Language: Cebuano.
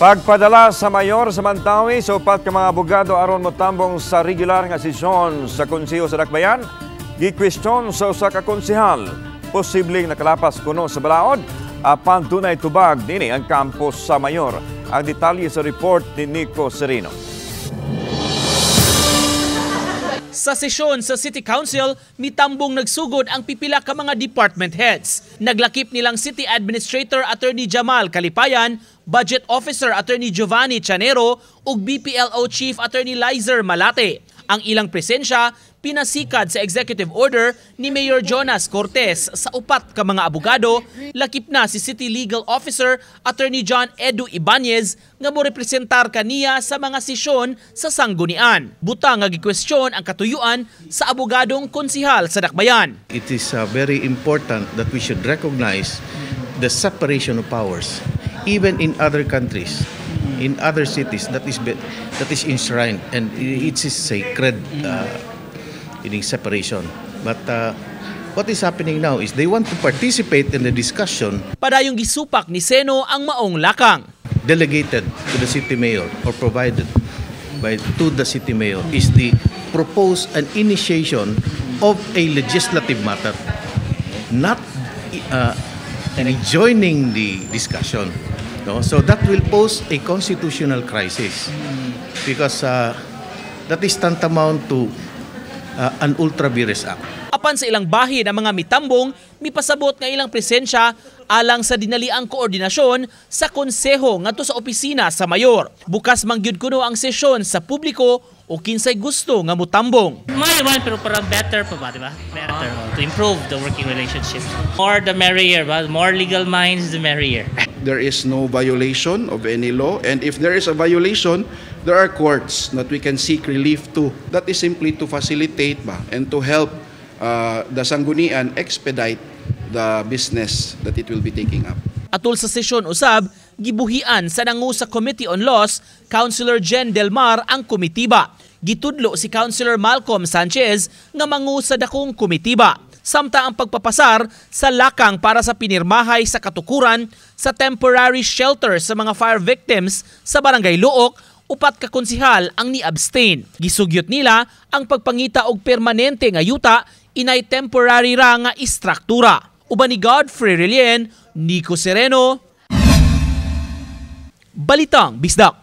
Pagpadala sa mayor sa Mantawi sa upat ka mga abogado aron motambong sa regular nga sesyon sa Konseho sa Dakbayan, gikwestiyon sa usa ka konsehal. Posibleng nakalapas kuno sa balaod, apan dunay tubag nini ang kampo sa mayor. Ang detalye sa report ni Nico Sereno. Sa sesyon sa City Council, mitambong nagsugod ang pipila ka mga department heads. Naglakip nilang City Administrator Attorney Jamal Calipayan, Budget Officer Attorney Giovanni Chanero ug BPLO Chief Attorney Lizer Malate. Ang ilang presensya pinasikad sa executive order ni Mayor Jonas Cortez sa upat ka mga abogado, lakip na si City Legal Officer Attorney John Edu Ibanez nga morepresentar kaniya sa mga sesyon sa sanggunian. Butang nga gikwestiyon ang katuyuan sa abogadong konsihal sa Dakbayan. It is very important that we should recognize the separation of powers. Even in other countries, in other cities, that is enshrined and it is sacred in separation. But what is happening now is they want to participate in the discussion. Padayong gisupak ni Seno ang maong lakang. Delegated to the city mayor or provided by to the city mayor is the propose an initiation of a legislative matter, not joining the discussion. No? So that will pose a constitutional crisis because that is tantamount to an ultra vires act. Apan sa ilang bahin ang mga mitambong, mipasabot nga ilang presensya alang sa dinaliang koordinasyon sa konseho ngadto sa opisina sa mayor. Bukas man gyud kuno ang sesyon sa publiko o kinsay gusto nga mutambong. May man, pero parang better pa ba, di ba? Better, oh, to improve the working relationships. More the merrier, ba? More legal minds, the merrier. There is no violation of any law, and if there is a violation, there are courts that we can seek relief to. That is simply to facilitate ba and to help the Sanggunian expedite the business that it will be taking up. Atol sa sesyon usab, gibuhian sa nangu sa Committee on Laws, Councilor Jen Del Mar, ang komitiba. Gitudlo si Councilor Malcolm Sanchez nga mangu sa dakong komitiba. Samtang ang pagpapasar sa lakang para sa pinirmahay sa katukuran sa temporary shelter sa mga fire victims sa Barangay Looc, upat ka konsihal ang ni-abstain. Gisugyot nila ang pagpangita og permanente nga yuta inay temporary ra nga istruktura. Uban ni Godfrey Relien, Nico Sereno, Balitang Bisdak.